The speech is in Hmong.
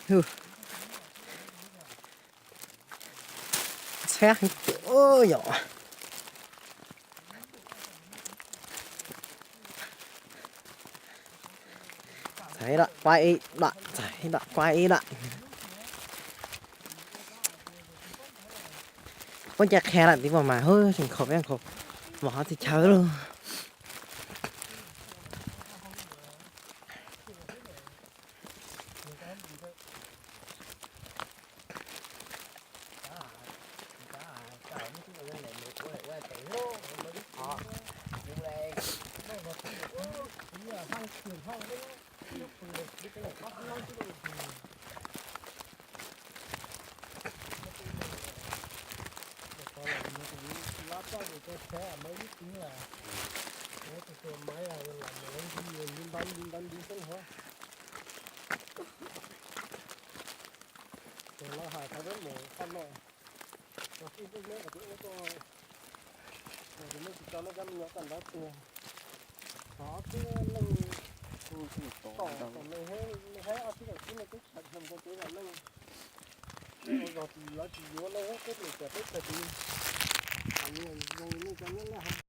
Hwj, txhab heev tiag yom. Txhais dam kuab ib dam, txhais dam kuab ib dam. Muab cai qhia lawm tib mus mas hwj, tseem khaum peb khaum mos qhov txhia chaw lauj. Ces los hais tau peb mus qhov no, tau tij peb neb kom peb ua tuaj, ces nej tsis tso nej cov me nyuam tag nrho tiag. Thov ob tug leej, tom tom me heb, me heb ob tug leej tub nej twb tshawm dhia rau peb zos leej, ua zog tsis lawv tsis yuav nej peb mus tias peb txawg tis, zoo li nej cov nyob nej ho